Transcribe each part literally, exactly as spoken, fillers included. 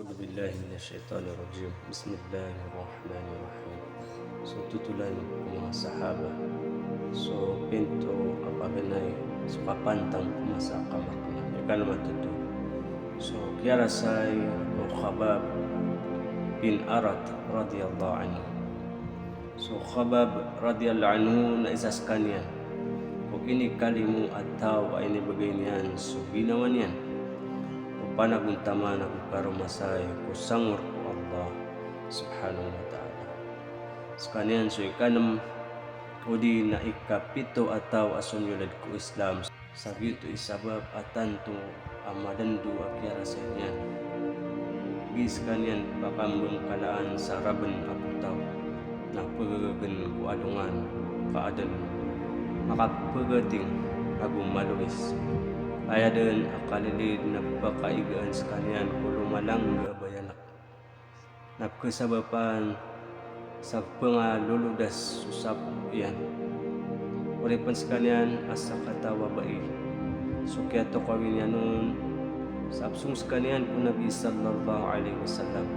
A'udhu billahi minash shaitanir rajim. Bismillahir rahmanir rahim. So totolan ko manga sahaba, so pinto a paganay, so kapantang ko masa a kamarkna. Ika na matoto. So kiyarasay o Khabbab bin Arat radiyallahu anhu. So Khabbab radiyallahu anhu na isa skaniyan ko inikalimo a taw a inibgay niyan so ginawa niyan ko panagontaman ago karomasay ko sangor ko Allah subhanahu wa ta'ala. Skaniyan so ikanem odi na ikapito a taw a somiyoled ko Islam. Sa giyoto i sabap a tanto a madando a kiyarasay niyan. Gii skaniyan pakambengkalaan sa raben a potaw na pegegen ko alongan ka aden makapagating ago malois. Aya den a kalilid na pakaigaan skaniyan ko lomalangga a bayanek. Na pkhasabapan sa pngalolodas so sapo iyan. Oripen skaniyan a sakataw a bai so kiyatokawi niyan on sa psong skaniyan ko Nabi sallallahu alaihi wasallam.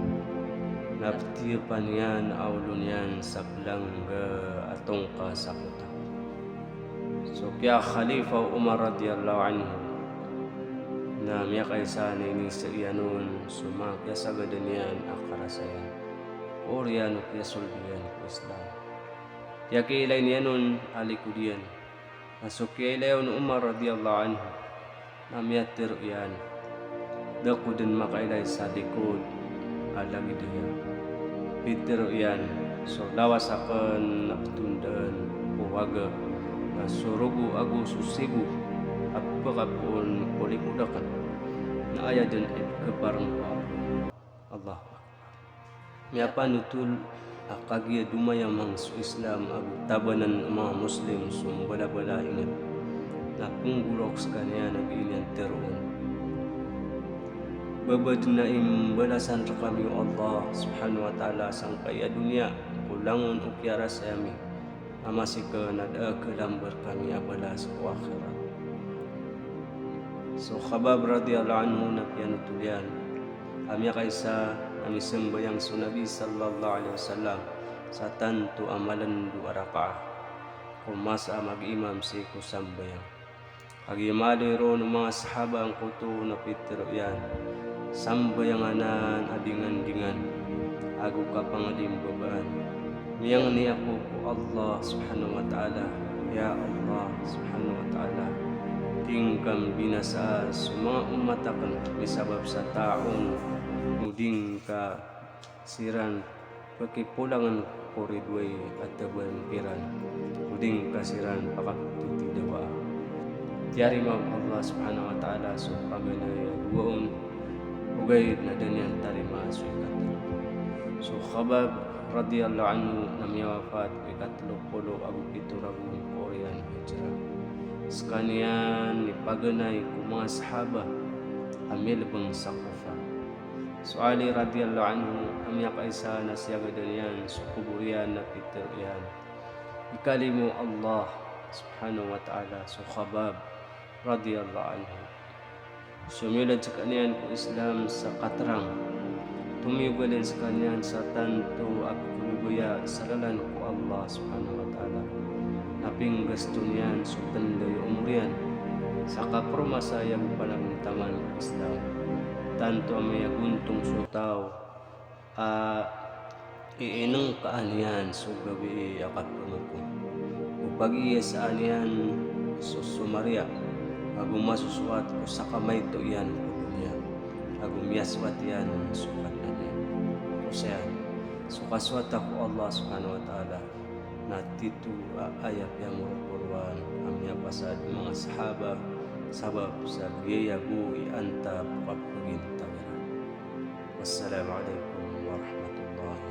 Na ptiyapan iyan a olo niyan sa plangga a tongka sa kota. So kiya Khalifa Umar radiyallahu anhu na miyakaisa na inisa iyan on so manga kiyasagadan iyan a karasayan. Oriyan o kiyasold iyan ko Islam. Kiyakiilay niyan on a likod iyan. Na so kiyailay on o Umar radiyallahu anhu na miyatharo iyan, da ko den makailay sa likod a lagid aya. Pitharo iyan, so lawas aken na ptondaan ko waga, na so rogo ago so sibo a pkapoon ko likod aken na aya den i pkhapareng ko apo. Allahu Akbar. Miyapanotol a kagiya domayamang so Islam ago tabanan o manga Muslim so mbalabala a inged na pnggorok skaniyan a bai niyan tharoon, ba ba den a imbalasan rkami o Allah subhanahu wa ta'ala sangkai a doniya ko langon o kiyarasay ami a masi ka na da a khalambar kami a balas ko akhirat. So Khabbab radiyallahu anhu na piyanotol iyan a miyakaisa a misambayang so Nabi sallallahu alaihi wasallam sa tanto a malendo a rakaah ko masa a mag-imam sii ko sambayang. Kagiya maaloy ron o manga sahaba angkoto na pitharo iyan, sambayang anan a dingandingan ago kapangalimbabaan. Miyangni ako ko Allah subhanahu wa ta'ala, ya Allah subhanahu wa ta'ala, di ngka mbinasaa so manga omat aken misabap sa ta'un, o di ngka siran pakipolangen ko ridoay a taban kiran, o di ngka siran pakaptotidawaa. Tiyarima o Allah subhanahu wa ta'ala so paganay a dowa on, ogaid na da niyan tarimaa so ikatlo. So Khabbab radiyallahu anhu na miyawafat ko ikatlo polo ago pito ragon ko oriyan hijrah. Skaniyan i paganay ko manga sahaba a milbeng sa Kufa. So Ali radiyallahu anhu a miyakaisa na siyagadan iyan so kobor iyan na pitharo iyan, ikalimo o Allah subhanahu wa ta'ala so Khabbab radiyallahu anhu. Somiyoled skaniyan ko Islam sa katerang. Tomiyogalin skaniyan sa tanto a pkhababaya sa lalan ko Allah subhanahu wa ta'ala. Na pinggasto niyan so tenda i omor iyan sa kapromasay ago panagontaman ko Islam. Tanto a miyagontong so taw a iinengkaan iyan so gawii a kapangoko, o pagiyasaan iyan so somariya, ago masosowat ko sakamaito iyan ko doniya, ago miyasowat iyan so Kadnan iyan. Osayan, so kasowata ko Allah subhanahu wa ta'ala, na tito a aya piyamoromorowan a miyapasad o manga sahaba, sabap sa giyaya bo i antap a kapagintawira. Wassalamu alaikum warahmatullahi